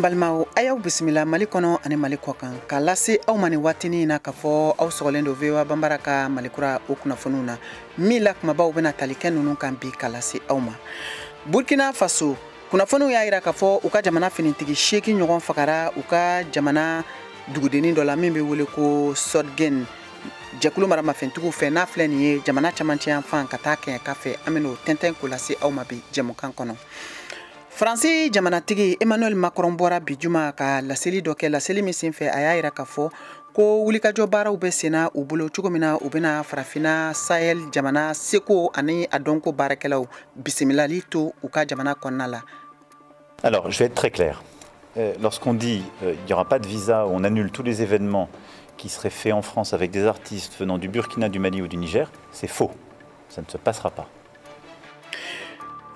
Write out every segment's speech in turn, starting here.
An balimaw, a y'aw bisimila Mali kɔnɔ ani Mali kɔ kan, k'a lase aw ma ni waatinin na k'a fɔ aw sɔgɔlen don VOA Banbara ka Malikura o kunnafoniw na. Min la kumabaw bɛna tali kɛ ninnu kan bi k'a lase aw ma. Burkina Faso kunnafoniw y'a jira k'a fɔ u ka jamana finitigi 8 ɲɔgɔn fagara u ka jamana dugudennin dɔ la min bɛ wele ko Sodgen, jɛkulu maramafɛntigiw fɛ. N'a filɛ nin ye jamana camancɛ yan fan ka taa kɛɲɛka fɛ, an bɛn'o tɛntɛn k'o lase aw ma bi jɛmukan kɔnɔ. Faransi jamanatigi Emmanuel Macron bɔra bi juma ka laseli dɔ kɛ, laseli min senfɛ a y'a jira k'a fɔ ko wulikajɔ baaraw bɛ senna u bolo cogo min na u bɛna Farafinna Sahel jamana seko ani a dɔnko baarakɛlaw bisimilali to u ka jamana kɔnɔna la. Alors, je vais être très clair. Lorsqu'on dit il n'y aura pas de visa, on annule tous les événements qui seraient faits en France avec des artistes venant du Burkina, du Mali ou du Niger, c'est faux. Ça ne se passera pas.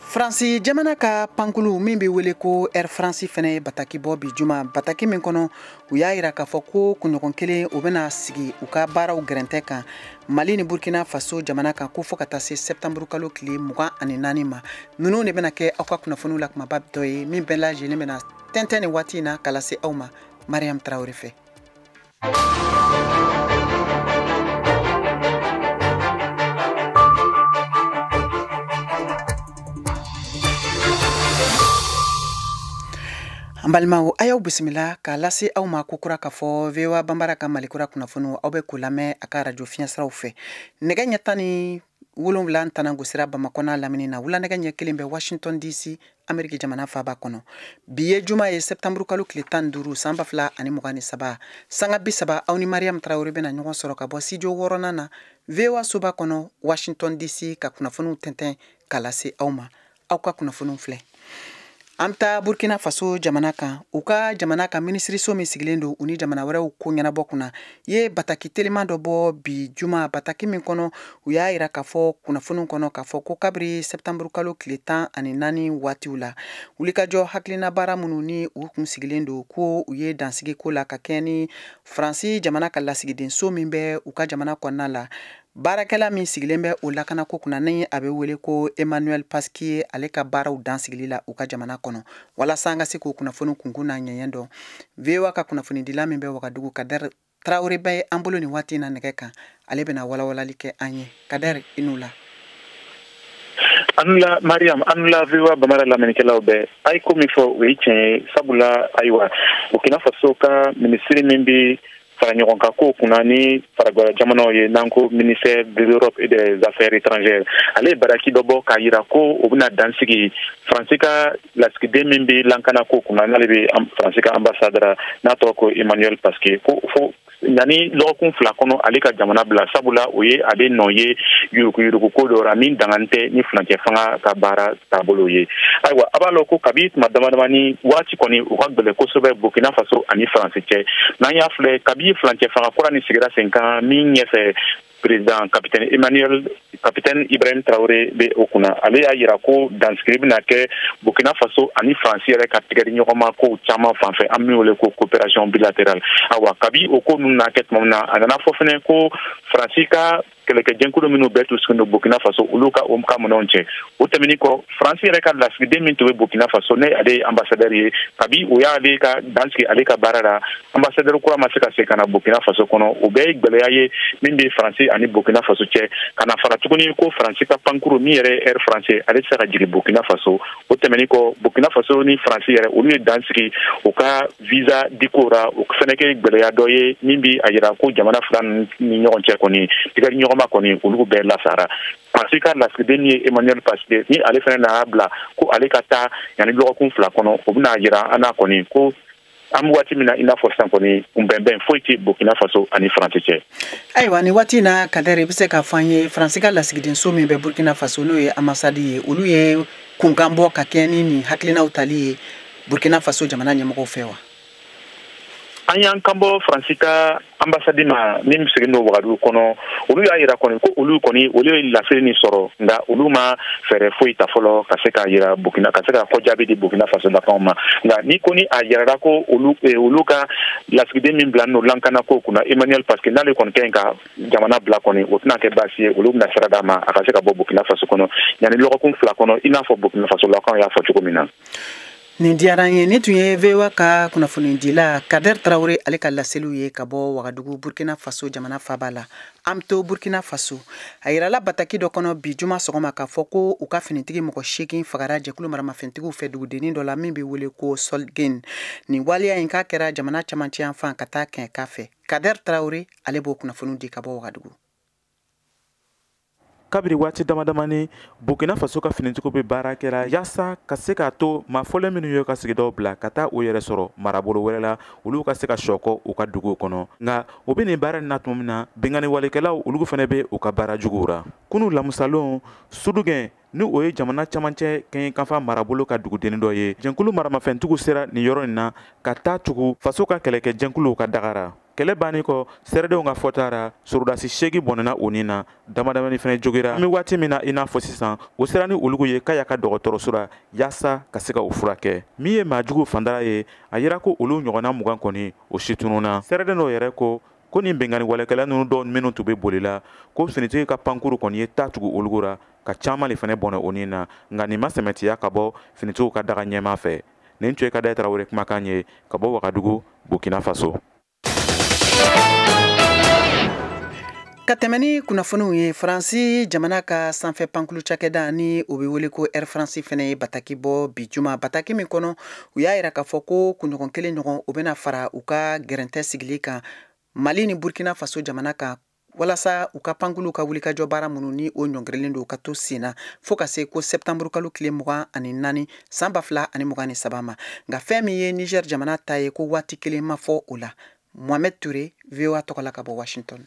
Faransi jamana ka pankulu min bɛ wele ko Air France fɛnɛ ye bataki bɔ bi juma, bataki min kɔnɔ u y'a yira k'a fɔ ko kunɲɔgɔn kelen u bɛna sigi u ka baaraw gɛrɛntɛ kan Mali ni Burkina Faso jamana kan, ko fɔ ka taa se septembre kalo tile 24 ma. Ninnu de bɛna kɛ aw ka kunnafoniw la kumaba dɔ ye min bɛɛ lajɛlen bɛna tɛntɛn nin waati in na ka lase aw ma Mariam Tarawele fɛ. An balimaw, a y'aw bisimila k'a lase aw ma ko kura k'a fɔ VOA Banbara ka Malikura kunnafoniw, aw bɛ k'o lamɛn a ka radio fiɲɛsiraw fɛ. Nɛgɛ ɲɛ 17 tana gosira Bamakɔ n'a lamini na, wula nɛgɛ ɲɛ 1 bɛ Washington DC, Ameriki jamana faaba kɔnɔ. Bi ye juma ye, septembre kalo tile 15, san 2023. Sanga 30, aw ni Mariam Tarawele bɛna ɲɔgɔn sɔrɔ ka bɔ studio 6nan na VOA soba kɔnɔ Washington DC, ka kunnafoniw tɛntɛn k'a lase aw ma. Aw ka kunnafoniw filɛ. An bɛ taa Burkina Faso jamana kan. U ka jamana ka minisiriso min sigilen don u ni jamana wɛrɛw ko ɲɛnabɔ kunna ye bataki teliman dɔ bɔ bi juma, bataki min kɔnɔ u y'a yira k'a fɔ kunnafoniw kɔnɔ k'a fɔ ko kabiri septembre kalo tile 14 waatiw la, wulikajɔ hakilina baara minnu ni u kun sigilen don, ko u ye dansigi ko la ka kɛɲɛ ni Faransi jamana ka lasigidenso min bɛ u ka jamana kɔnɔna la, baarakɛla min sigilen bɛ o lakanako kunna ni a bɛ wele ko Emmanuel Pasquier, ale ka baaraw dansigili la u ka jamana kɔnɔ. Walasa an ka se k'o kunnafoni kunkun n'a ɲɛɲɛ dɔn, VOA ka kunnafonidila min bɛ Wagadugu, Kader Tarawele, bɛ an bolo nin waati in na nɛgɛ kan, ale bɛna walawalali kɛ an ye. Kader, i n'u la. An la Mariam, an la VOA Bamara lamɛnnikɛlaw bɛɛ. A ye ko min fɔ, o ye tiɲɛ ye, sabula ayiwa, Burkina Faso ka minisiri min bɛ fara ɲɔgɔn kan kow kunna ni faragwɛrɛ jamanaw ye, n'an ko ministère de l'Europe et des Affaires étrangères, ale ye baraki dɔ bɔ k'a yira ko o bɛna dansigi Faransi ka lasigiden min bɛ lankana ko kunna, n'ale bɛ Faransi ka ambassadeur, n'a tɔgɔ ko Emmanuel Pasquier, ko fo yanni lɔgɔkun 2 kɔnɔ ale ka jamana bila, sabula o ye ale nɔ ye yuruguyurugu ko dɔ la min dangan tɛ ni furancɛ fanga ka baara taabolo ye. Ayiwa, a b'a lɔn ko kabi tuma dama damani waati kɔni u ka gɛlɛn kosɛbɛ Burkina Faso ani Faransi cɛ. N'an y'a filɛ, kabi furancɛ fanga kura ni sigira sen kan min ɲɛfɛ, président capitaine Emmanuel, capitaine Ibrahim Traoré bɛ o kunna, ale y'a yira ko dansigili bɛna kɛ Burkina Faso ani Faransi yɛrɛ ka tigɛdi ɲɔgɔnma kow caman fanfɛ, an min wele ko coopération bilatérale. Awa, kabi o ko ninnu na kɛ tuma min na, a nana fɔ fɛnɛ ko Faransi ka kɛlɛkɛjɛkulu minnu bɛɛ tun sigilen don Burkina Faso, olu ka o ka minɛnw cɛ. O tɛmɛnen kɔ, Faransi yɛrɛ ka lasigiden min tun bɛ Burkina Faso, ne ale ye ambassadeur ye, kabi o y'ale ka dansigi ale ka baara la, ambassadeur kura ma se ka segin ka na Burkina Faso kɔnɔ. O bɛɛ ye gɛlɛya ye min bɛ Faransi ani Burkina Faso cɛ. Ka na fara tuguni ko Faransi ka pankuru min yɛrɛ ye Air France, ale tɛ se ka jigin Burkina Faso. O tɛmɛnen kɔ, Burkina Faso ni Faransi yɛrɛ, olu ye dansigi u ka visa diko la. O fɛnɛ kɛ gɛlɛya dɔ ye min bɛ a yira ko jamana fila ni ɲɔgɔn cɛ kɔni, tigɛdi ɲɔgɔn ma kɔni, olu bɛɛ lasara. Faransi ka lasigiden min ye Emmanuel Pasquier, ni ale fɛnɛ nana bila ko ale ka taa yanni lɔgɔkun 2 kɔnɔ, o bɛna yira an n'a kɔni ko an bɛ waati min na i n'a fɔ sisan kɔni, kunbɛnbɛn foyi tɛ Burkina Faso ani Faransi cɛ. Ayiwa, nin waati in na, Kader, i bɛ se k'a fɔ an ye, Faransi ka lasigidenso min bɛ Burkina Faso, n'o ye ambassade ye, olu ye kunkan bɔ ka kɛ ni nin hakilinaw tali ye Burkina Faso jamana ɲɛmɔgɔw fɛ wa? An y'an kan bɔ Faransi ka ambassade ma min sigilen don Wagadugu kɔnɔ. Olu y'a yira kɔni ko olu kɔni, olu ye laseli nin sɔrɔ, nka olu ma fɛɛrɛ foyi ta fɔlɔ ka se k'a yira Burkina, ka se ka kɔjaabi di Burkina Faso lakaw ma. Nka ni ko ni a yirara ko olu ka lasigiden min bila n'o lankana ko kunna, Emmanuel Pasquier, n'ale kɔni ka ɲi ka jamana bila kɔni, o tɛna kɛ baasi ye. Olu bɛna sira d'a ma a ka se ka bɔ Burkina Faso kɔnɔ yanni lɔgɔkun 2 kɔnɔ, i n'a fɔ Burkina Faso lakaw y'a fɔ cogo min na. Nin diyara n ye. Nin tun ye VOA ka kunnafonidila Kader Traoré, ale ka laseliw ye ka bɔ Wagadugu, Burkina Faso jamana faba la. An bɛ to Burkina Faso. A yirala bataki dɔ kɔnɔ bi juma sɔgɔma k'a fɔ ko u ka finitigi mɔgɔ 8 fagara jɛkulu maramafɛntigiw fɛ dugudennin dɔ la min bɛ wele ko Solgen. Nin waleya in k'a kɛra jamana camancɛ yan fan ka taa Kɛnka fɛ. Kader Traoré, ale b'o kunnafoniw di ka bɔ Wagadugu. Kabiri waati dama damani, Burkina Faso ka finitigiw bɛ baara kɛra yaasa ka se k'a to maa fɔlen minnu ye ka sigidaw bila ka taa u yɛrɛ sɔrɔ marabolo wɛrɛ la, olu ka se ka sɔkɔ u ka duguw kɔnɔ. Nka o bɛ nin baara in na tuma min na, binkanni walekɛlaw olu fana bɛ u ka baara juguw ra. Kunu lamusalon, Sudugɛn, ni o ye jamana camancɛ kɛɲɛkanfa marabolo ka dugudennin dɔ ye, jɛnkulu maramafɛntigiw sera nin yɔrɔ in na ka taa tugu faso ka kɛlɛkɛ jɛnkuluw ka dagara. Kɛlɛ bannen kɔ, sɛrɛdenw ka fɔta ra, sorodasi 8 bɔnɛna o nin na, damadamani fɛnɛ jogira. An bɛ waati min na i n'a fɔ sisan, o sera ni olugu ye Kaya ka dɔgɔtɔrɔso la yaasa ka se ka u furakɛ. Min ye maajugu fandara ye, a yira ko olu ɲɔgɔnna 20 kɔni, o si tununna. Sɛrɛden dɔw yɛrɛ ko ko nin binkanni walekɛla ninnu dɔw minnu tun bɛ boli la, ko finitigi ka pankuru kɔni ye taa tugu olugu ra ka caman de fɛnɛ bɔnɛ o nin na. Nka nin ma sɛmɛtiya ka bɔ finitigiw ka daga ɲɛmaa fɛ. Nin tun ye Kader Traoré kumakan ye ka bɔ Wagadugu, Burkina Faso. Ka tɛmɛ ni kunnafoniw ye, Faransi jamana ka sanfɛ pankulu cakɛda ni o bɛ wele ko Air France fɛnɛ ye bataki bɔ bi juma. Bataki min kɔnɔ, u y'a yira k'a fɔ ko kunɲɔgɔn kelen ɲɔgɔn, u bɛna fara u ka gɛrɛntɛ sigili kan Mali ni Burkina Faso jamana kan, walasa u ka pankulu ka wulikajɔ baara minnu ni o ɲɔngirilen don ka to sen na fo ka se ko septembre kalo tile 24 san 2023 ma. Nka fɛn min ye Niger jamana ta ye, ko waati kelen ma fɔ o la. Mohamed Touré, VOA tɔgɔ la ka bɔ Washington.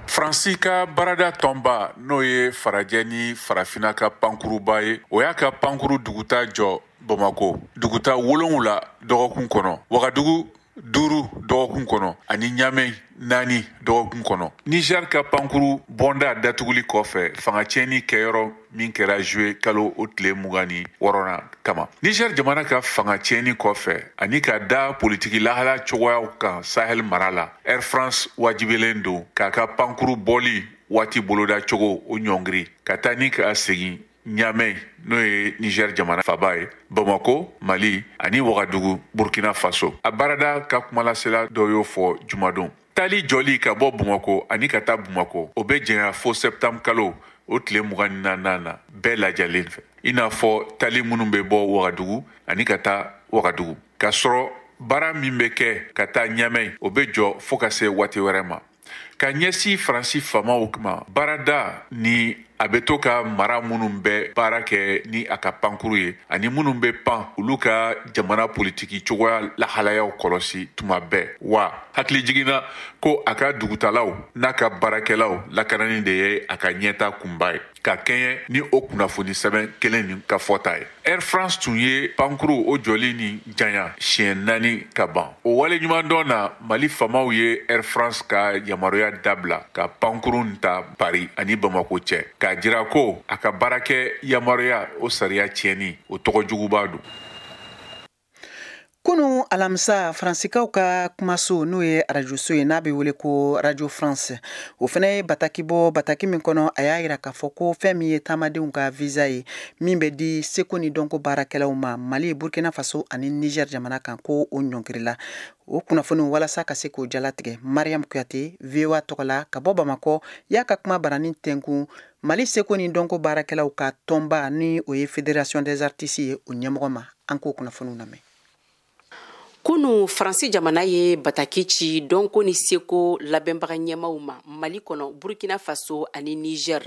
Faransi ka baarada tɔnba, n'o ye farajɛ ni farafinna ka pankuruba ye, o y'a ka pankuru duguta jɔ Bamako duguta 7 dɔgɔkun kɔnɔ, Wagadugu 5 dɔgɔkun kɔnɔ ani Ɲamɛ 4 dɔgɔkun kɔnɔ. Niger ka pankuru bɔnda datuguli kɔfɛ fanga tiɲɛni kɛyɔrɔ min kɛra juillet kalo o tile 26nan kama, Niger jamana ka fanga tiɲɛni kɔfɛ ani ka da politiki lahala cogoyaw kan Sahel mara la, Air France wajibilen don k'a ka pankuru bɔli waati boloda cogo o ɲɔngiri ka taa ni ka segin Ɲamɛ, n'o ye Niger jamana faba ye, Bamako, Mali ani Wagadugu, Burkina Faso. A baarada ka kumalasela dɔ y'o fɔ jumadon. Taali jɔli ka bɔ Bamako ani ka taa Bamako, o bɛ janya fo septembre kalo o tile 24nan na bɛɛ lajɛlen fɛ, i n'a fɔ taali minnu bɛ bɔ Wagadugu ani ka taa Wagadugu. K'a sɔrɔ baara min bɛ kɛ ka taa Ɲamɛ, o bɛ jɔ fo ka se waati wɛrɛ ma. Ka ɲɛsin Faransi faamaw ma, baarada ni a bɛ to ka mara minnu bɛ baara kɛ ni a ka pankuru ye ani minnu bɛ pan, olu ka jamana politiki cogoya lahalayaw kɔlɔsi tuma bɛɛ. Wa hakili jiginna ko a ka dugutalaw n'a ka baarakɛlaw lakanani de ye a ka ɲɛta kunba ye, ka kɛɲɛ ni o kunnafoni sɛbɛn kelen nin ka fɔta ye. Air France tun ye pankuru o jɔli ni janya siɲɛ 4 ka ban. O waleɲumandɔn na, Mali faamaw ye Air France ka yamaruya dabila ka pankuru ta Paris ani Bamako cɛ, k'a jira ko a ka baarakɛ yamaruya o sariya tiɲɛni o tɔgɔ juguba don. Kunu alamisa, Faransikaw ka kumaso, n'o ye arajoso ye n'a bɛ wele ko Radio France, o fana ye bataki bɔ. Bataki min kɔnɔ, a y'a yira k'a fɔ ko fɛn min ye taamadenw ka visa ye min bɛ di seko ni dɔnko baarakɛlaw ma Mali, Burkina Faso ani Niger jamana kan, ko o ɲɔngirila. O kunnafoniw, walasa ka se k'o jalatigɛ, Mariam Kuyate, VOA tɔgɔ la ka bɔ Bamakɔ, y'a ka kuma baranin tɛnkun Mali seko ni dɔnko baarakɛlaw ka tɔnba, ni o ye Fédération des artistes ye, o ɲɛmɔgɔ ma. An k'o kunnafoniw lamɛn. Kunu, Faransi jamana ye bataki ci dɔnko ni seko labɛnbaga ɲɛmaw ma Mali kɔnɔ, Burkina Faso ani Niger.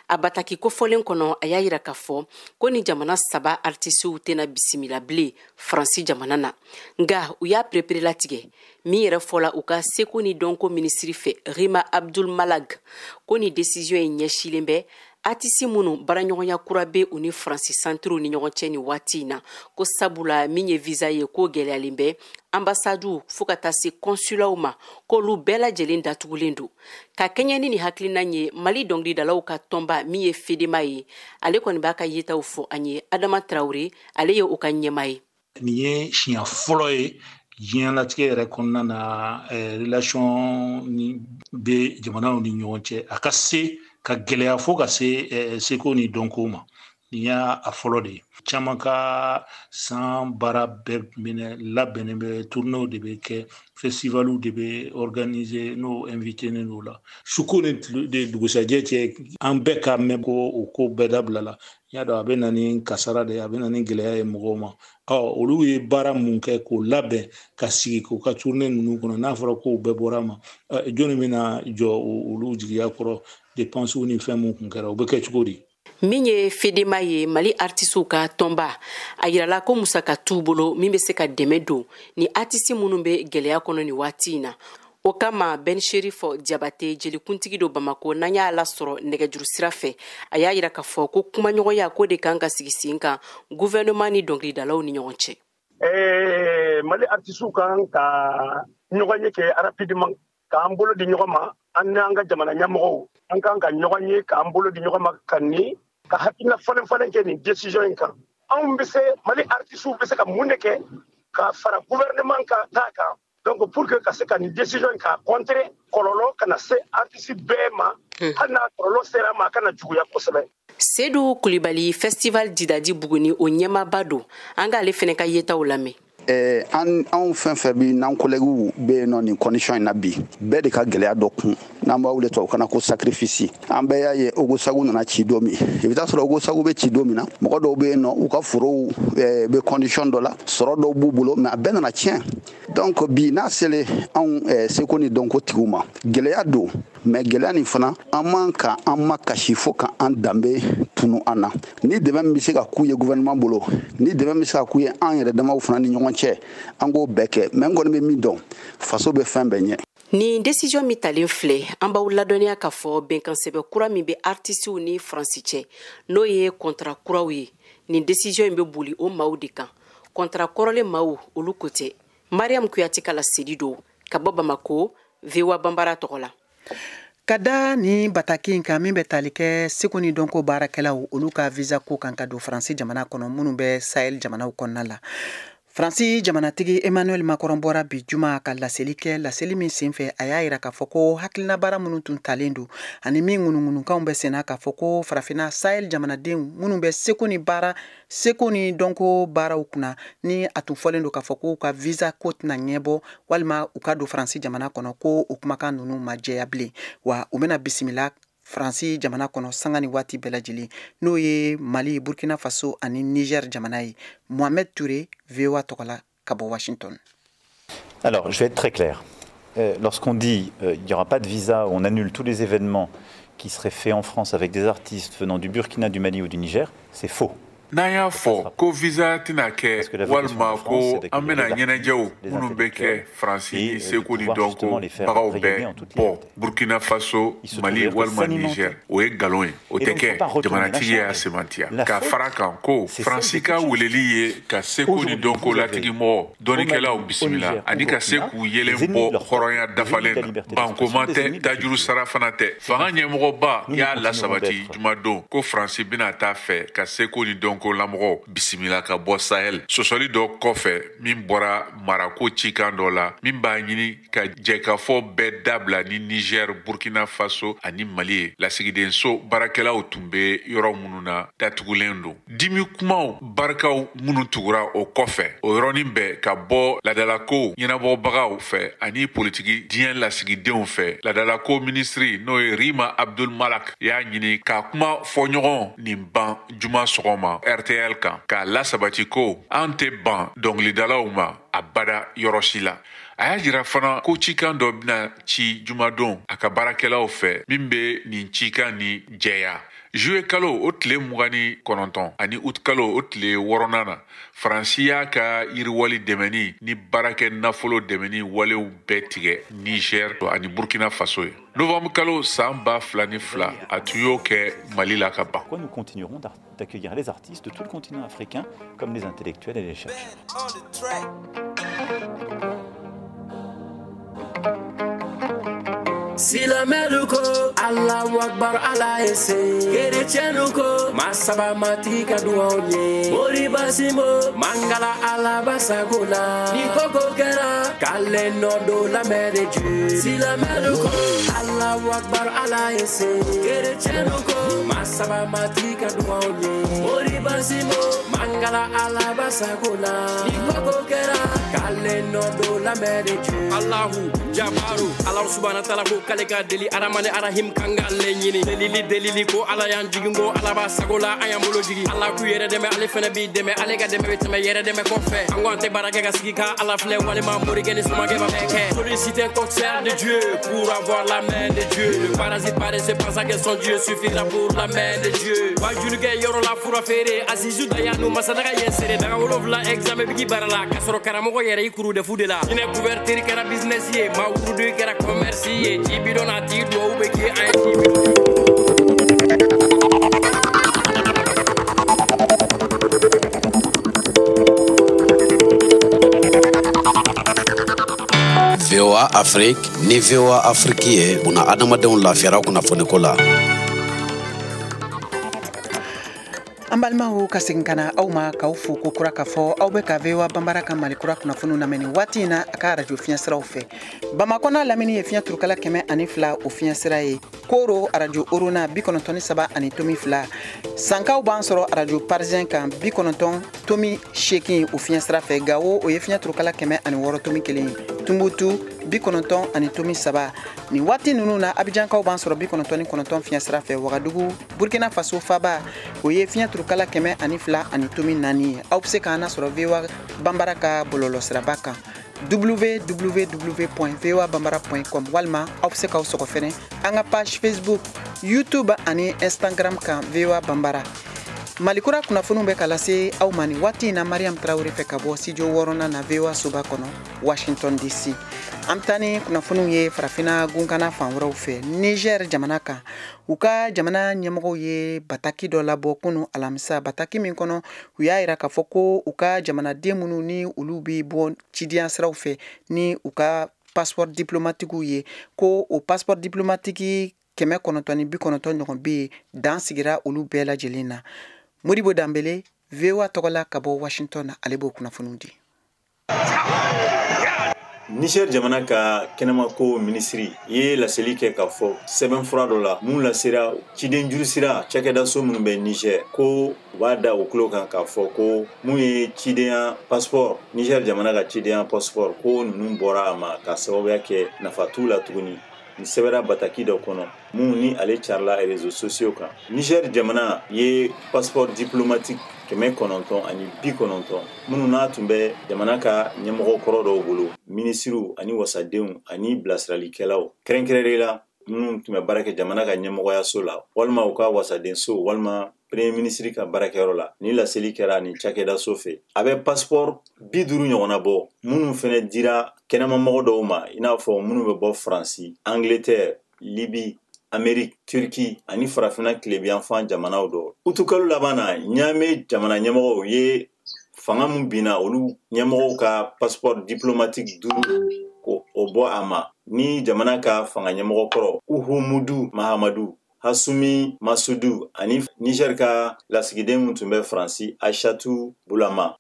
A bataki kofɔlen kɔnɔ, a y'a yira k'a fɔ ko ni jamana saba artisiw tɛna bisimila bilen Faransi jamana na. Nka u y'a pereperelatigɛ min yɛrɛ fɔla u ka seko ni dɔnko minisiri fɛ, Rima Abdul Malag, ko ni décision in ɲɛsilen bɛ artisi minnu baaraɲɔgɔnya kura bɛ u ni Faransi santiriw ni ɲɔgɔn cɛ ni waati in na, ko sabula min ye visa ye, ko gɛlɛyalen bɛ ambasadiw fo ka taa se kɔnsulaw ma, k'olu bɛɛ lajɛlen datugulen don. Ka kɛɲɛ ni nin hakilina ye, Mali dɔnkilidalaw ka tɔnba min ye Fedema ye, ale kɔni b'a ka yetaw fɔ an ye. Adama Traoré, ale ye o ka ɲɛmaa ye. Nin ye siɲɛ fɔlɔ ye diɲɛlatigɛ yɛrɛ kɔnɔna na, relation ni bɛ jamanaw ni ɲɔgɔn cɛ, a ka se ka gɛlɛya fo ka se seko ni dɔnko ma. Nin y'a a fɔlɔ de ye. Caman ka san baara bɛɛ minɛ labɛnnen bɛ, tournéew de bɛ kɛ, festivaliw de bɛ organiser, n'o invité ne n'o la. Suko ni dugusajɛ cɛ, an bɛɛ ka mɛn ko o ko bɛɛ dabila la. I y'a dɔn, a bɛ na ni kasara de ye, a bɛ na ni gɛlɛya ye mɔgɔw ma. Ɔ, olu ye baara mun kɛ k'o labɛn ka sigi k'u ka tournée ninnu kɔnɔ, n'a fɔra k'o bɛɛ bɔra a ma, jɔnni bɛna jɔ olu jigiya kɔrɔ? Dépenses ni fɛn mun kun kɛra, o bɛ kɛ cogo di? Min ye FEDEMA ye, Mali artisiw ka tɔnba, a yirala ko musaka t'u bolo min bɛ se ka dɛmɛ don ni artisi minnu bɛ gɛlɛya kɔnɔ nin waati in na. O kama, Ben Sherifo Jabate, jelikuntigi don Bamako, n'an y'a lasɔrɔ nɛgɛjuru sira fɛ, a y'a yira k'a fɔ ko kumaɲɔgɔnya ko de kan ka sigi sen kan gouvernement ni dɔnkilidalaw ni ɲɔgɔn cɛ. Mali artisiw kan ka ɲɔgɔn ye kɛ rapidement, k'an bolo di ɲɔgɔn ma, an n'an ka jamana ɲɛmɔgɔw, an kan ka ɲɔgɔn ye k'an bolo di ɲɔgɔn ma ka ni ka hakilina falen falen kɛ nin décision in kan. Anw bɛ se, Mali artisiw bɛ se ka mun de kɛ ka fara gouvernement ka ta kan, donc pour que ka se ka nin décision in k'a contrer, kɔlɔlɔ kana se artiste bɛɛ ma, hali n'a kɔlɔlɔ sera a ma, a kana juguya kosɛbɛ. Sedu Kulibali, festival Didadi Buguni o ɲɛmaaba don, an k'ale fɛnɛ ka yetaw lamɛn. An anw fɛn fɛn bi n'an collègues bɛ yen nɔ nin condition in na bi, bɛɛ de ka gɛlɛya dɔ kun, n'an b'a wele tubabukan na ko sacrifice. An bɛɛ y'a ye, Ogosagu nana ci don min, i bɛ taa sɔrɔ Ogosagu bɛ ci don min na, mɔgɔ dɔw bɛ yen nɔ, u ka forow bɛ condition dɔ la, sɔrɔ dɔw b'u bolo, mais a bɛɛ nana tiɲɛ. Donc bi n'a selen anw seko ni dɔnko tigiw ma, gɛlɛya don, mais gɛlɛya nin fana, an man ka an ma kasi fo ka an danbe tunu an na. Ni dɛmɛ min bɛ se ka k'u ye gouvernement bolo, ni dɛmɛ bɛ se ka k'u ye an yɛrɛ damaw fana ni ɲɔgɔn cɛ, an k'o bɛɛ kɛ. Mais n kɔni bɛ min dɔn, faso bɛ fɛn bɛɛ ɲɛ. Nin décision min talen filɛ, an b'aw ladɔnniya k'a fɔ bɛnkansɛbɛ kura min bɛ artisiw ni Faransi cɛ, n'o ye contrat kuraw ye, nin décision in bɛ boli o maaw de kan. Contrat kɔrɔlen maaw, olu ko tɛ. Mariam Kuyate ka laseli don ka bɔ Bamako, VOA Banbara tɔgɔ la. Ka da ni bataki in kan min bɛ tali kɛ seko ni dɔnko baarakɛlaw olu ka visa ko kan ka don Faransi jamana kɔnɔ, minnu bɛ Sahel jamanaw kɔnɔna la, Faransi jamanatigi Emmanuel Macron bɔra bi juma ka laseli kɛ. Laseli min senfɛ, a y'a yira k'a fɔ ko hakilina baara minnu tun talen don ani min ŋunuŋunukanw bɛ senna k'a fɔ ko farafinna Sahel jamanadenw minnu bɛ seko ni baara, seko ni dɔnko baaraw kunna, ni a tun fɔlen don k'a fɔ k'u ka visa ko tɛna ɲɛbɔ walima u ka don Faransi jamana kɔnɔ, ko o kumakan ninnu ma jɛya bilen, wa u bɛna bisimila Faransi jamana kɔnɔ sanga ni waati bɛɛ lajɛlen, n'o ye Mali, Burkina Faso ani Niger jamana ye. Mohamed Touré, VOA tɔgɔ la ka bɔ Washington. Alors, je vais être très clair. Lorsqu'on dit il n'y aura pas de visa, on annule tous les événements qui seraient faits en France avec des artistes venant du Burkina, du Mali ou du Niger, c'est faux. N'an y'a fɔ ko visa tɛna kɛ walima ko an bɛna ɲɛnajɛw minnu bɛ kɛ Faransi ni seko ni dɔnko bagaw bɛɛ bɔ Burkina Faso, Mali walima Niger, o ye nkalon ye, o tɛ kɛ. Jamanatigi y'a sɛmɛntiya ka fara kan ko Faransi ka weleli ye ka seko ni dɔnko latigimɔgɔ dɔnnikɛlaw bisimila ani ka se k'u yelen bɔ hɔrɔnya dafalen na. Bankoman tɛ, tajuru sara fana tɛ. Fanga ɲɛmɔgɔba y'a lasabati jumadon ko Faransi bɛna taa fɛ ka seko ni dɔnko lamɔgɔw bisimila ka bɔ Sahel, sɔsɔli dɔ kɔfɛ min bɔra marako cikan dɔ la min b'a ɲini ka jɛkafɔ bɛɛ dabila ni Niger, Burkina Faso ani Mali ye. Lasigidenso baarakɛlaw tun bɛ yɔrɔ minnu na datugulen don. Dimi kumaw barikaw minnu tugura o kɔfɛ, o yɔrɔnin bɛɛ ka bɔ ladalako ɲɛnabɔbagaw fɛ ani politiki diɲɛ lasigidenw fɛ, ladalako minisiri, n'o ye Rima Abdul Malak, y'a ɲini ka kuma fɔɲɔgɔn nin ban juma sɔgɔma RTL kan, k'a lasabati ko an tɛ ban dɔnkilidalaw ma abada yɔrɔ si la. A y'a jira fana ko cikan dɔ bɛna ci jumadon a ka baarakɛlaw fɛ min bɛ nin cikan ni jɛya. Juillet kalo o tile 29 ani août kalo o tile 6nan na, Faransi y'a ka yiriwali dɛmɛni ni baarakɛ nafolo dɛmɛni walew bɛɛ tigɛ Niger ani Burkina Faso ye. Novembre kalo san 2002, a tun y'o kɛ Mali la ka ban. Nous continuerons d'accueillir les artistes de tout le continent africain comme les intellectuels et les chercheurs. Silamɛlu ko Allahu Akbar Ala ye se. Kerecɛnnu ko masaba matigi ka duwaw ye. Moriba Simbo mangala Ala basago la. Ni koko kɛra k'ale nɔ don la main de Dieu. Silamɛlu ko Allahu Akbar Ala ye se. Kerecɛnnu ko masaba matigi ka duwaw ye. Moriba Simbo mangala Ala basago la. Ni koko kɛra k'ale nɔ don la main de Dieu. Allahu Jabaru Ala subahana taala ko k'ale ka deli Aramani Arahim kan k'ale ɲini. Delili delili ko Ala y'an jigin ko Ala b'a sago la an y'an bolo jigin. Ala k'u yɛrɛ dɛmɛ ale fɛnɛ b'i dɛmɛ ale ka dɛmɛ bɛ tɛmɛ yɛrɛ dɛmɛ kɔfɛ. An ko an tɛ baara kɛ ka sigi ka Ala filɛ walima morikɛ ni somakɛ b'a bɛɛ kɛ. Solliciter concert de Dieu pour avoir la main de Dieu. Le parasite paresseux pense que son Dieu suffira pour la main de Dieu. Wajulikɛ yɔrɔ la fura feere Azizu Dayanu masadaga ye seere. Daga 7 examen bɛ k'i baara la k'a sɔrɔ karamɔgɔ yɛrɛ i kuru defu de la. Hinɛ couverture kɛra business ye maa wurudu kɛra commerce ye. Ji bidɔn n'a tigi duwawu bɛ k'i an ye ji bidɔn. VOA Afrique ni VOA Afrique ye buna adamadenw lafiyara kunnafoniko la. An balimaw ka segin ka na aw ma k'aw fo ko kura k'a fɔ aw bɛ ka VOA Banbara ka Mali kura kunnafoniw lamɛn nin waati in na a ka arajo fiɲɛsiraw fɛ. Bamakɔ n'a lamini ye fiɲɛ turukala 102 o fiɲɛsira ye. Koro arajo Orona 93.2. Sankaw b'an sɔrɔ arajo Parisien kan 90.8 o fiɲɛsira fɛ. Gawo o ye fiɲɛ turukala 106.1 ye. Tumutu 90.3. Nin waati ninnu na Abijankaw b'an sɔrɔ 99 fiɲɛsira fɛ. Wagadugu Burkina Faso faba o ye fiɲɛ turukala 102.4 ye. Aw bɛ se k'an lasɔrɔ VOA Banbara ka bɔlɔlɔsiraba kan www.voabambara.com walima aw bɛ se k'aw sɔgɔ fɛnɛ an ka page Facebook, YouTube ani Instagram kan VOA Banbara. Malikura kunnafoniw bɛ ka lase aw ma nin waati in na Mariam Traoré fɛ ka bɔ studio 6nan na VOA soba kɔnɔ Washington DC. An bɛ taa ni kunnafoniw ye farafinna gunkana fan wɛrɛw fɛ. Niger jamana kan, u ka jamana ɲɛmɔgɔw ye bataki dɔ labɔ kunu alamisa, bataki min kɔnɔ u y'a yira k'a fɔ ko u ka jamanaden minnu ni olu bɛ bɔ cidenya siraw fɛ ni u ka passeport diplomatique ye, ko o passeport diplomatique 990 ɲɔgɔn bɛ yen, dan sigira olu bɛɛ lajɛlen na. Modibo Danbele, VOA tɔgɔ la ka bɔ Washington na, ale b'o kunnafoniw di. Niger jamana ka kɛnɛmako minisiri ye laseli kɛ k'a fɔ sɛbɛnfura dɔ la mun lasera ciden juru sira cakɛdaso minnu bɛ Niger, ko u b'a da u tulo kan k'a fɔ ko mun ye cidenya passeport, Niger jamana ka cidenya passeport, ko ninnu bɔra a ma ka sababuya kɛ nafa t'u la tuguni. Nin sɛbɛnna bataki dɔ kɔnɔ mun ni ale carila réseaux sociaux kan. Niger jamana ye passeport diplomatique 990 minnu n'a tun bɛ jamana ka ɲɛmɔgɔ kɔrɔ dɔw bolo, minisiriw ani wasadenw ani bilasiralikɛlaw, kɛrɛnkɛrɛnnen la minnu tun bɛ baara kɛ jamana ka ɲɛmɔgɔyaso la walima u ka wasadenso walima premier ministre ka baarakɛyɔrɔ la. Ni laseli kɛra nin cakɛdaso fɛ, a bɛ passeport 50 ɲɔgɔnna bɔ minnu fɛnɛ dira kɛnɛmamɔgɔ dɔw ma, i n'a fɔ minnu bɛ bɔ Faransi, Angleterre, Libye, Amérique, Turquie ani farafinna tilebiyanfan jamanaw dɔ. Utukalo laban na, Ɲame jamana ɲɛmɔgɔw ye fanga mun binna olu ɲɛmɔgɔw ka passeport diplomatique 5 ko o bɔ a ma, ni jamana ka fanga ɲɛmɔgɔ kɔrɔ Uhumudu Mahamadu, Hasumi Masudu ani Niger ka lasigiden mun tun bɛ Faransi Aishatu Bulama.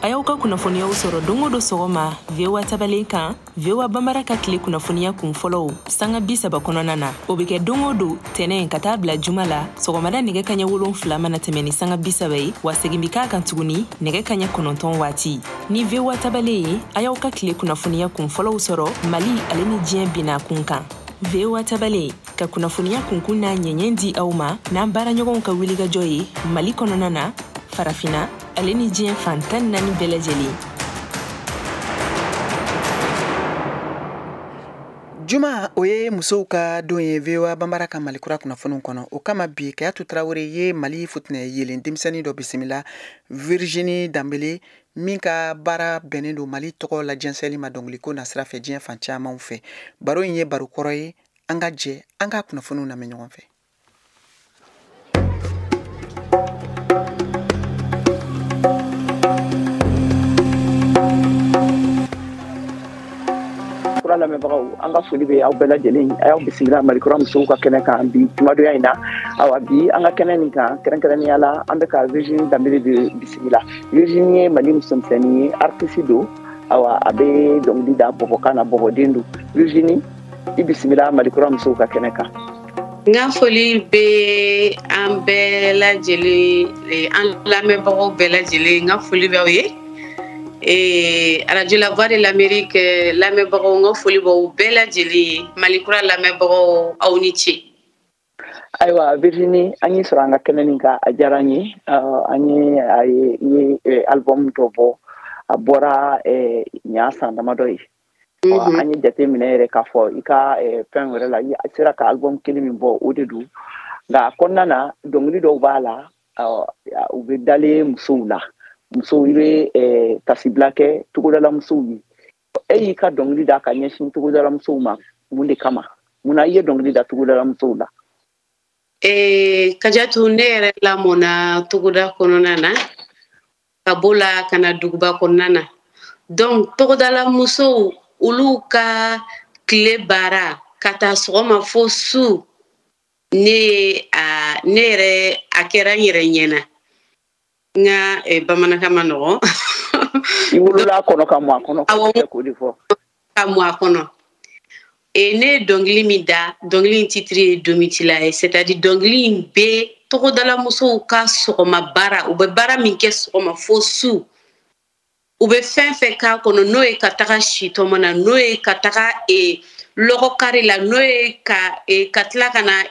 A y'aw ka kunnafoniyaw sɔrɔ don o don sɔgɔma VOA tabalen kan, VOA Banbara ka tile kunnafoniya kun fɔlɔw sanga 30 kɔnɔna na. O bɛ kɛ don o don tɛnɛn ka taa bila juma la sɔgɔmada nɛgɛ kaɲɛ 7 mana tɛmɛ ni sanga 30 ye, wa segin bɛ k'a kan tuguni nɛgɛ kaɲɛ 9 waati. Ni VOA tabalen ye, a y'aw ka tile kunnafoniya kun fɔlɔw sɔrɔ Mali ale ni diɲɛ binna kun kan. VOA tabalen ka kunnafoniya kunkun n'a ɲɛɲɛ di aw ma n'an baaraɲɔgɔnw ka wulikajɔ ye Mali kɔnɔna na, farafinna ale ni diɲɛ fan 14 bɛɛ lajɛlen. Juma o ye musow ka don ye VOA Banbara ka Mali kura kunnafoniw kɔnɔ. O kama bi Kayatu Traoré ye Mali futinɛ yelen denmisɛnnin dɔ bisimila, Virginie Danbele, min ka baara bɛnnen don Mali tɔgɔ la jɛnsɛnli ma dɔnkiliko nasira fɛ diɲɛ fan camanw fɛ. Baro in ye baro kɔrɔ ye, an ka jɛ an ka kunnafoniw lamɛn ɲɔgɔn fɛ. lamɛnbagaw, an ka foli bɛ aw bɛɛ lajɛlen. A y'aw bisimila Malikura musow ka kɛnɛ kan bi jumadonya in na. Awa, bi an ka kɛnɛ nin kan, kɛrɛnkɛrɛnnenya la, an bɛ ka Virginie Dembele de bisimila. Virginie ye Mali musomisɛnnin ye, artiste don. Awa, a bɛ dɔnkili da bɔbɔkan na, bɔbɔden don. Virginie, i bisimila Malikura musow ka kɛnɛ kan. N ka foli bɛ an bɛɛ lajɛlen, an lamɛnbagaw bɛɛ lajɛlen, n ka foli b'aw ye. Radio La Voix de l'Amérique lamɛnbagaw, n ka foli b'aw bɛɛ lajɛlen ye. Malikura lamɛnbagaw, aw ni ce. Ayiwa Virginie, an y'i sɔrɔ an ka kɛnɛ nin kan, a diyara an ye. An ye a ye i ye album dɔ bɔ, a bɔra ɲa san damadɔ ye. An ye jate minɛ yɛrɛ k'a fɔ i ka fɛn wɛrɛ la, i sera ka album kelen min bɔ, o de don. Nka a kɔnɔna na, dɔnkili dɔw b'a la, u bɛ dalen musow la. Musow, i bɛ tasibila kɛ togodala musow ye. E y'i ka dɔnkili da ka ɲɛsin togodala musow ma mun de kama? Munna i ye dɔnkili da togodala musow la? Kajatu, ne yɛrɛ lamɔna togoda kɔnɔna na, ka bɔ la ka na duguba kɔnɔna na. Donc togodala musow, olu ka tile baara ka taa sɔgɔma fo su, ne yɛrɛ a kɛra n yɛrɛ ɲɛna. N ka bamanankan ma nɔgɔn. I wolola a kɔnɔ ka mɔ a kɔnɔ? Awɔ, k'o de fɔ. Ka mɔ a kɔnɔ. Ne ye dɔnkili min da, dɔnkili in titre ye Domitila ye, c'est à dire dɔnkili in bɛ togodala musow ka sɔgɔma baara, u bɛ baara min kɛ sɔgɔma fo su, u bɛ fɛn fɛn k'a kɔnɔ, n'o ye ka taga si tɔmɔ na, n'o ye ka taga lɔgɔ kari la, n'o ye ka tila ka na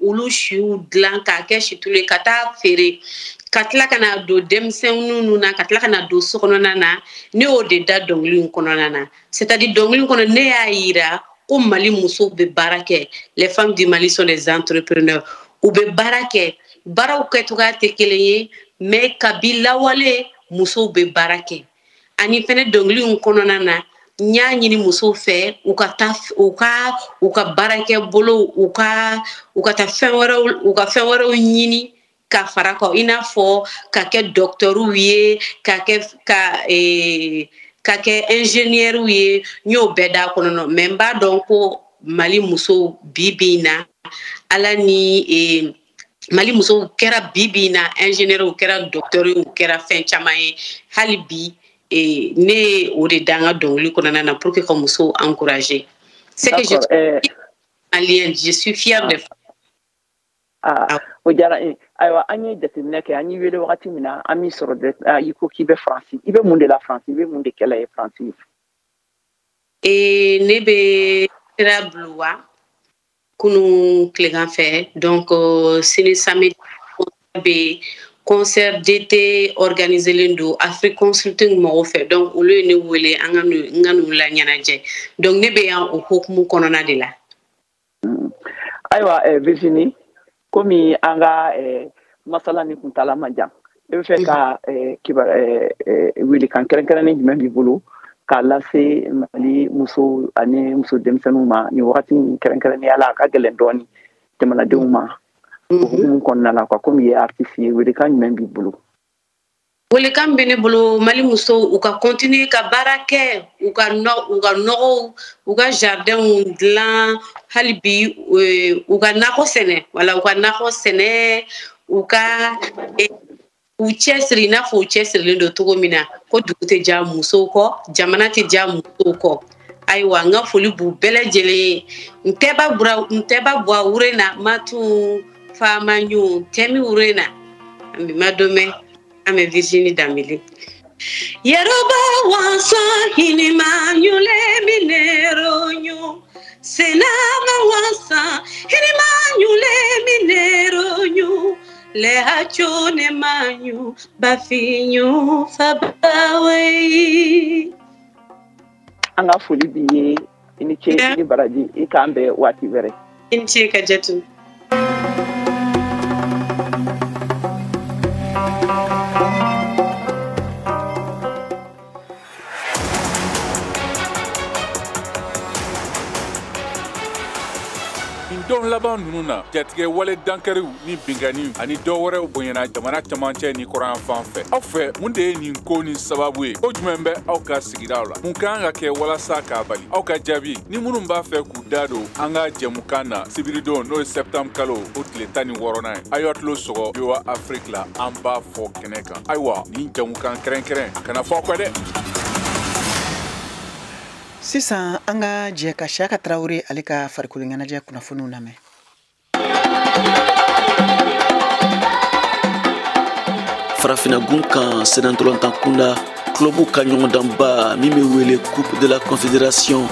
olu siw dilan k'a kɛ situlu ye ka taa feere, ka tila ka na don denmisɛnninw na, ka tila ka na don so kɔnɔna na. Ne y'o de da dɔnkili in kɔnɔna na. C'est à dire dɔnkili in kɔnɔ, ne y'a yira ko Mali musow bɛ baara kɛ. Les femmes du Mali sont des entrepreneurs. U bɛ baara kɛ, baaraw kɛcogoya tɛ kelen ye, mais kabi lawale musow bɛ baara kɛ. Ani fɛnɛ dɔnkili in kɔnɔna na, n y'a ɲini musow fɛ u ka taa u ka baarakɛ bolo, u ka taa fɛn wɛrɛw, u ka fɛn wɛrɛw ɲini ka fara kan, i n'a fɔ ka kɛ dɔkitɛriw ye, ka kɛ ingénieur ye. N y'o bɛɛ d'a kɔnɔ, mais n b'a dɔn ko Mali musow bi bi in na, ala ni Mali musow kɛra bi bi in na ingénieur, kɛra dɔkitɛriw, kɛra fɛn caman ye hali bi. Ne ye o de da n ka dɔnkili kɔnɔna na pour que ka musow encourager. C'est que je suis malienne, je suis fière de. Ah, o diyara n ye. Ayiwa, an ye jateminɛ kɛ, an y'i wele wagati min na, an m'i sɔrɔ dɛ, i ko k'i bɛ Faransi. I bɛ mun de la Faransi? I bɛ mun de kɛla ye Faransi? Ne bɛ sira Blois kunun tilegan fɛ, donc sini samedi bɛ concert d'été organisé don Afrique Consulting mɔgɔw fɛ, donc olu ye ne wele an ka n ka n'u la ɲɛnajɛ, donc ne bɛ yan o hokumu kɔnɔna de la. Ayiwa Virginie, komi an ka masala ni kuntala man jan, e bɛ fɛ ka welekan kɛrɛnkɛrɛnnen jumɛn b'i bolo k'a lase Mali musow ani muso denmisɛnninw ma nin wagati in kɛrɛnkɛrɛnnenya la, a ka gɛlɛn dɔɔnin jamanadenw ma? O hukumu kɔnɔna la quoi, komi i ye artiste ye, welekan jumɛn b'i bolo? Welekan bɛ ne bolo, Mali musow u ka continuer ka baara kɛ, u ka nɔgɔw, u ka jardinw dilan hali bi, u ka nakɔ sɛnɛ, wala u ka nakɔ sɛnɛ, u ka u cɛsiri i n'a fɔ u cɛsirilen don cogo min na, ko dugu tɛ diya musow kɔ, jamana tɛ diya musow kɔ. Ayiwa, n ka foli b'u bɛɛ lajɛlen ye. N tɛ ba bɔ wure na matu faama ɲu tɛmi wure na an bɛ ma domɛ. An bɛ Virginie Dembele. Yoruba wansa hinima nyule minero nyu senama wansa hinima nyule minero nyu le hachone manyu bafinyu fabawe. An ka foli b'i ye, i ni ce, i ni baraji, i k'an bɛn waati wɛrɛ. I ni ce Kajatu. Don laban. laban ninnu na, jatigɛ wale dankariw ni binkanniw ani dɔ wɛrɛw bonyana jamana camancɛ ni kɔrɔn fan fɛ. Aw fɛ, mun de ye nin ko ni sababu ye? Ko jumɛn bɛ aw ka sigidaw la? Mun kan ka kɛ walasa k'a bali? Aw ka jaabi ni minnu b'a fɛ k'u da don an ka jɛmukan na sibiridon, n'o ye septembre kalo o tile 16nan ye, a y'aw tulo sɔgɔ VOA Afrique la, an b'a fɔ kɛnɛ kan. Ayiwa, nin jɛmukan kɛrɛnkɛrɛn, a kana fɔ aw kɔ dɛ. Sisan an ka jɛ ka Siyaka Tarawele ale ka farikolo ɲɛnajɛ kunnafoniw lamɛn. Farafinagun kan sennantolatan kunda, club ka ɲɔgɔndanba min bɛ wele Coupe de la Confédération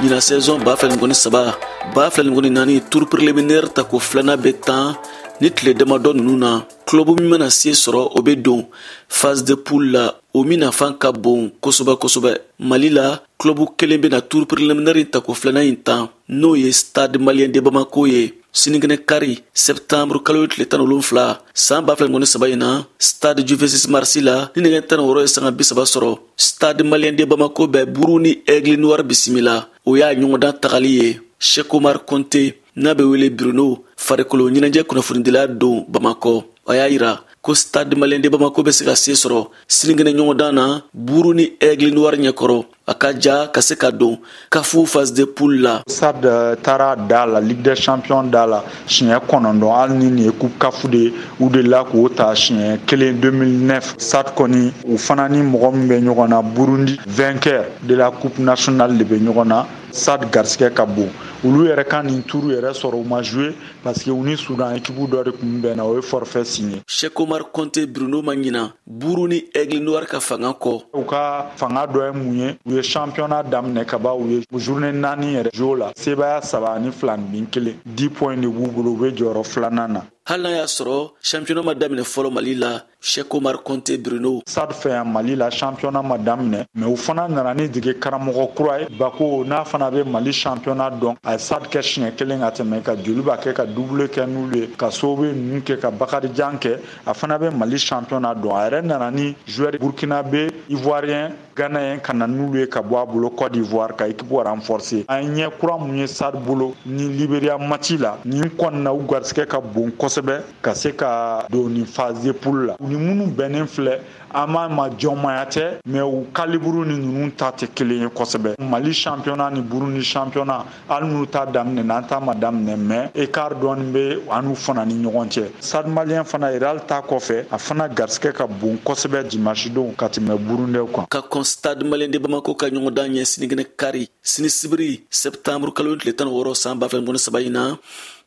ɲinan saison 2023 2024 tour préliminaire tako filanan bɛ tan ni tile damadɔ ninnu na. Club min mana se sɔrɔ, o bɛ don phase de poule la, o min nafan ka bon kosɛbɛ kosɛbɛ. Mali la, club kelen bɛna tour préliminaire tako filanan in tan, n'o ye Stade Malien de Bamako ye. Sinikɛnɛ kari, septembre kalo tile 17 san 2023 in na, Stade du 26 mars la, ni nɛgɛ 16 ye sanga 30 sɔrɔ, Stade Malien de Bamako bɛ Buru ni Aigle Noir bisimila. O y'a ɲɔgɔndan tagali ye. Cheikh Omar Konte, n'a bɛ wele Bruno, farikolo ɲɛnajɛ kunnafonidila don Bamakɔ, a y'a yira ko Stade Malien de Bamako bɛ se ka se sɔrɔ sinikɛnɛ ɲɔgɔndan na Buru ni Aigle Noir ɲɛkɔrɔ, a ka ja ka se ka don CAF phase de poule la. Stade taara da la Ligue des Champions da la siɲɛ 9, hali ni nin ye Coupe CAF de ye, u delila k'o ta siɲɛ kelen 2009. Stade kɔni, u fana ni mɔgɔ min bɛ ɲɔgɔn na, Burundi vainqueur de la Coupe nationale de bɛ ɲɔgɔn na. Stade garisɛgɛ ka bon, olu yɛrɛ ka nin tour yɛrɛ sɔrɔ, u ma jouer parce que u ni Soudan équipe dɔ de tun bɛnna, o ye forfait signé. Cheikh Omar Konte Bruno ma ɲina Buru ni Aigle Noir ka fanga kɔ. U ka fanga dɔ ye mun ye? U ye championnat daminɛ ka ban, u ye journée 4 yɛrɛ jouer la, sebaaya 3 ani 2 ni bin 1, 10 points de b'u bolo, u bɛ jɔyɔrɔ filanan na. Hali n'a y'a sɔrɔ championnat ma daminɛ fɔlɔ Mali la, Cheikh Omar Konte Bruno. Stade fɛ yan Mali la, championnat ma daminɛ, mais u fana nana ni dege karamɔgɔ kura ye, Bako, n'a fana bɛ Mali championnat dɔn. A ye Stade kɛ siɲɛ kelen ka tɛmɛ, ka Joliba kɛ, ka double kɛ n'olu ye, ka Sobe ninnu kɛ, ka Bakarijan kɛ. A fana bɛ Mali championnat dɔn. A yɛrɛ nana ni joueur burkinabé, ivoirien, ghanéen ka na n'olu ye ka bɔ a bolo Côte d'Ivoire ka équipe renforcer. An ye ɲɛ kura mun ye Stade bolo ni Liberia match la nin kɔni na, u garisɛgɛ ka bon kosɛbɛ ka se ka don nin phase de poule la. U ni minnu bɛnnen filɛ, an m'a ma jɔnmaya tɛ, mais u calibre ni ninnu ta tɛ kelen ye kosɛbɛ. Mali championnat ni Burundi championnat, hali n'u ta daminɛ n'an ta ma daminɛ, mais écart dɔɔni bɛ an n'u fana ni ɲɔgɔn cɛ. Stade Malien fana, Real ta kɔfɛ, a fana garisɛgɛ ka bon kosɛbɛ dimanche don ka tɛmɛ Burundɛw kan. Ka kɔn Stade Malien de Bamako ka ɲɔgɔndan ɲɛ sinikɛnɛ kari, sini sibiri, septembre kalo tile 16 san 2023 in na,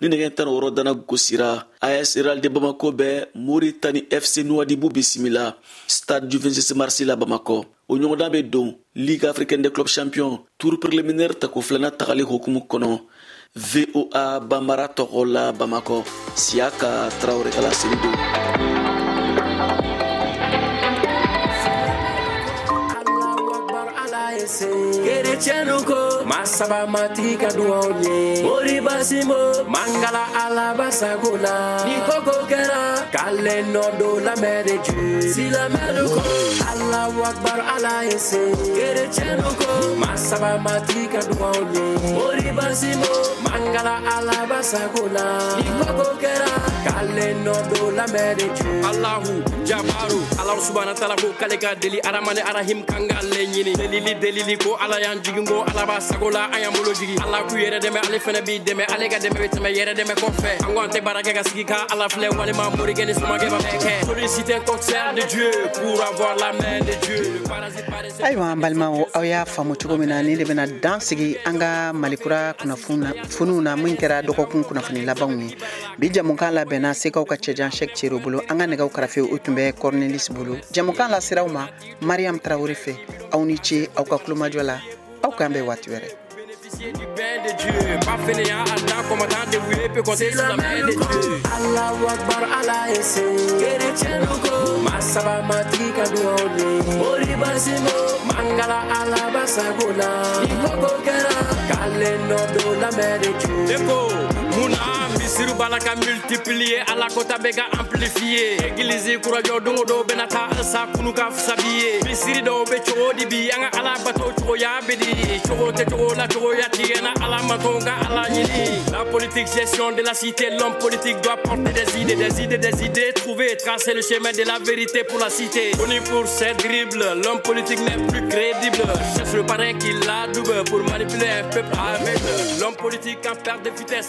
ni nɛgɛ 16 dana gosira, AS Real de Bamako bɛ Mauritanie FC Nouadhibou bisimila Stade du 26 mars la Bamakɔ. O ɲɔgɔndan bɛ don Ligue africaine des clubs champions tour préliminaire tako filanan tagali hokumu kɔnɔ. VOA Bambara tɔgɔ la Bamakɔ, Siyaka Tarawele ka laseli don. Kerecɛnu ko masaba matigi ka duwaw ye moriba simbo mangala alaba sago la ni koko kɛra k'ale nɔ don lamɛn de Dieu silamɛlu ko Allahu akbar ala ye se. Kerecɛnu ko masaba matigi ka duwaw ye moriba simbo mangala alaba sago la ni koko kɛra k'ale nɔ don lamɛn de Dieu. Allahu jabaru Ala subahana taala ko k'ale ka deli Aramani Arahim kan k'ale ɲini delili delili ko Ala y'an jigin ko Ala b'a sago la an y'an bolo jigi. Ala k'u yɛrɛ dɛmɛ, ale fɛnɛ b'i dɛmɛ, ale ka dɛmɛ bɛ tɛmɛ yɛrɛ dɛmɛ kɔfɛ. An ko an tɛ baara kɛ ka sigi ka Ala filɛ, walima morikɛ ni somakɛ b'a bɛɛ kɛ. Solliciter concert de Dieu pour avoir la main de Dieu. Le parasite paraissait. Ayiwa, an balimaw, aw y'a faamu cogo min na, ni de bɛna dan sigi an ka Malikura kunnafoniw na, min kɛra dɔgɔkun kunnafoni labanw ye. Bi jamukan labɛnna Sekaw ka cɛjan Sɛk Cero bolo. An ka nɛgɛw karafe, o tun bɛ Cornelis bolo. Jamukan laseraw ma Mariam Tarawele fɛ. Aw ni ce aw ka kulomajɔ la, aw k'an bɛn waati wɛrɛ. Du bain de Dieu, pas fainéant, Allah, commandant dévoué, peut compter sur la main de Dieu. Allahu Akbar, Allah ye se. Kerecɛnu ko masaba matigi ka duwaw ye moriba simbo mangala alaba sago la ni koko kɛra k'ale nɔ don lamɛn de Dieu. Deko, Munna misiri b'a la ka multiplier, ala kota bɛ ka amplifier. Église kurajɔ don o don bɛna taa halisa kunu ka fisa bi ye. Misiri dɔw bɛ cogo di bi, an ka ala bato cogoya bɛ di. Cogo tɛ cogo la, cogoya tigɛ na ala mato ka ala ɲini. La politique, gestion de la cité, l'homme politique doit porter des idées, des idées, des idées, trouver et tracer le chemin de la vérité pour la cité. Connu pour ses dribbles, l'homme politique n'est plus crédible. Cherche le parrain qui l'adoube pour manipuler un peuple aveugle. L'homme politique en perte de vitesse.